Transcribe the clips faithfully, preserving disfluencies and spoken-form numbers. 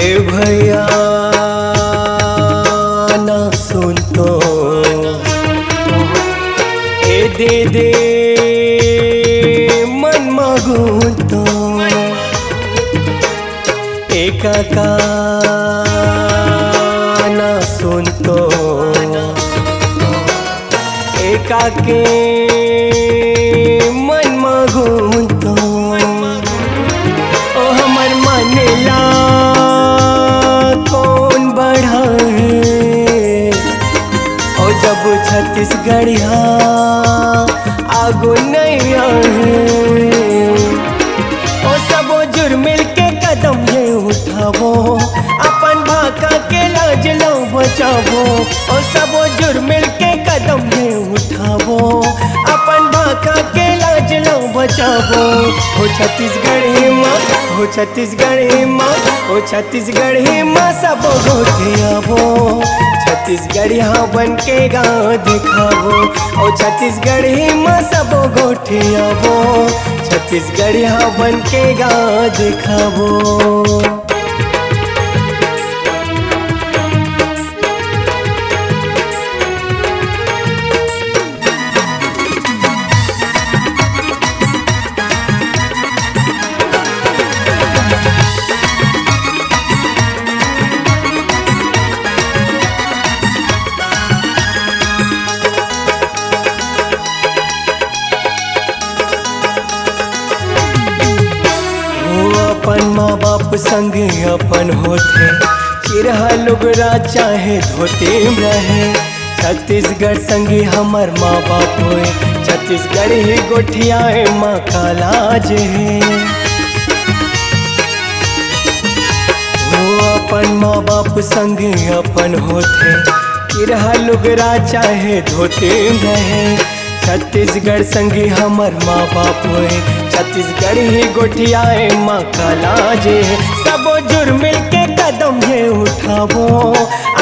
ए भैया ना सुन तो, ए दे दे मन मागुन तो, ए काका ना सुन तो, ए काके मन मागुन तो, ओ हमर मन ला कोन बढ़ाए, ओ जब छत्तीसगढ़िया आगू नहीं आए। ओ सबो जुर मिल के कदम ये उठाबो, अपन भाखा के लाज ला बचाबो। ओ सबो जुर मिल के कदम ये उठाबो, अपन भाखा के लाज ला बचाबो। हो छत्तीसगढ़ी माँ, हो छत्तीसगढ़ी माँ, हो छत्तीसगढ़ी माँ सबो गोठियाबो, छत्तीसगढ़िया बन के गाँव दिखाबो। ओ छत्तीसगढ़ी माँ सबो गोठियाबो, छत्तीसगढ़िया बन के गाँव दिखाबो। ओ अपन माँ बाप संग अपन होथे, चिरहा लुगरा चाहे धोती में रहे। छत्तीसगढ़ संगी हमर माँ बाप होए, छत्तीसगढ़ ही गोठियाए माँ का लाज हे। ओ अपन माँ बाप संग अपन होथे, चिरहा लुगरा चाहे धोती में रहे। छत्तीसगढ़ संगी हमर माँ बाप होए, छत्तीसगढ़ ही गोठियाए माँ का लाज हे। सबो जुर मिल के कदम ये उठाबो,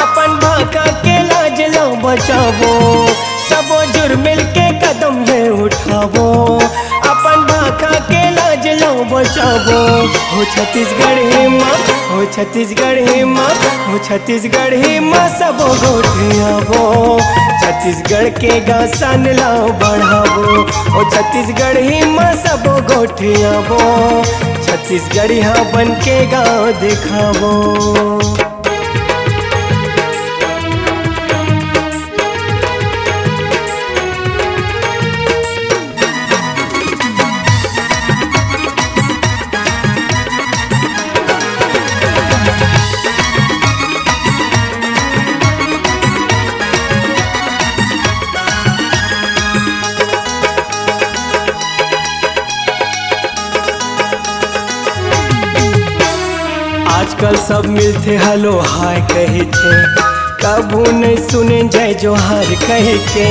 अपन भाखा के लाज ला बचाबो। सबो जुर मिल के कदम ये उठाबो, अपन भाखा के लाज ला बचाबो। हो छत्तीसगढ़ी माँ, हो छत्तीसगढ़ी माँ, हो छत्तीसगढ़ी माँ सबो गोठियाबो, छत्तीसगढ़ के गा सान ला बढ़ाबो। ओ छत्तीसगढ़ी माँ सबो गोठियाबो, छत्तीसगढ़िया बन के गाँव दिखाबो। आजकल सब मिलथे hello hi कहिथे, कभू नहीं सुने जय जोहार कहिके।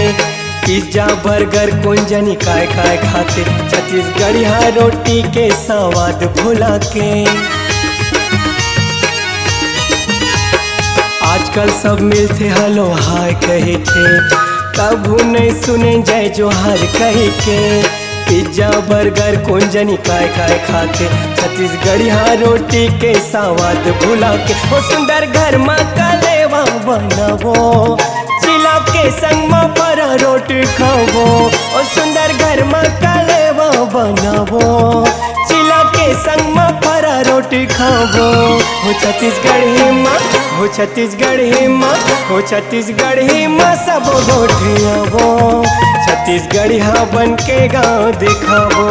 पिज्जा बर्गर कोन जनी काय काय खाथे, छत्तीसगढ़िया रोटी के स्वाद भुला के। आजकल सब मिलथे hello hi कहिथे, कभू नहीं सुने जय जोहार कहिके। पिज्जा बर्गर कोन जनी काय काय खाथे, छत्तीसगढ़िया रोटी के स्वाद भुला के। ओ सुंदर घर मा कलेवा बनाबो, चिला के संग मा फरा रोटी खाबो। ओ सुंदर घर मा कलेवा बनाबो, चिला के संग मा फरा रोटी खाबो। हो छत्तीसगढ़ी माँ, हो छत्तीसगढ़ी माँ, हो छत्तीसगढ़ी माँ सबो गोठियाबो, छत्तीसगढ़िया बन के गाँव दिखाबो।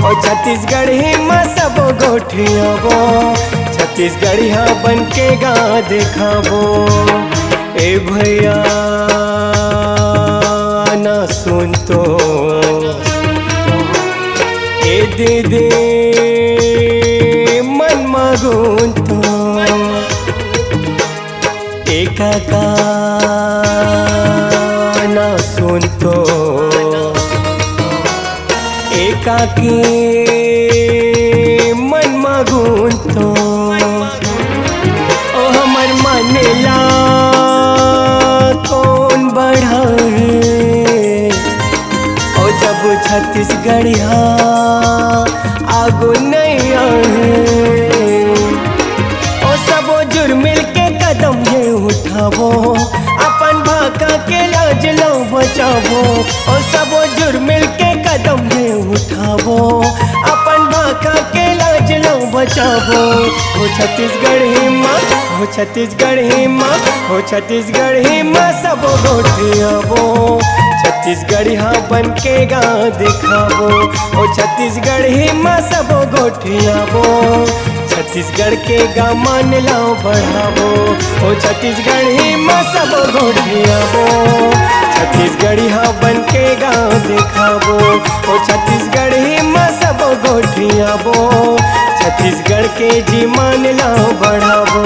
ओ छत्तीसगढ़ी माँ सबो गोठियाबो, छत्तीसगढ़िया बन के गाँव दिखाबो। ए भैया ना सुन तो, ए दीदी मन मागुन तो, ए काका ना सुन तो, ए काकी मन मागुन तो, ओ हमर मन ला कोन बढ़ाए, ओ जब छत्तीसगढ़िया आगू नहीं आए। ओ सबो मिलके कदम ये उठाबो, अपन भाखा के लाज ला बचाबो। ओ सबो जुर मिलके कदम ये उठाबो, अपन भाखा के लाज ला बचाबो। हो छत्तीसगढ़ी माँ, हो छत्तीसगढ़ी माँ, हो छत्तीसगढ़ी माँ, सबो गोठियाबो। छत्तीसगढ़िया बन के गा दिखाबो, ओ छत्तीसगढ़ी माँ, सबो गोठियाबो। छत्तीसगढ़ के गा मान ला बढ़ाबो, ओ छत्तीसगढ़ी माँ, सबो गोठियाबो। छत्तीसगढ़िया बन के गा दिखाबो, ओ छत्तीसगढ़ी माँ, सबो गोठियाबो। छत्तीसगढ़ के जी मान ला बढ़ाबो,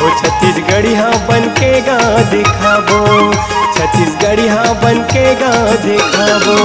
ओ छत्तीसगढ़िया बन के गा दिखाबो। छत्तीसगढ़िया बन के गा दिखाबो।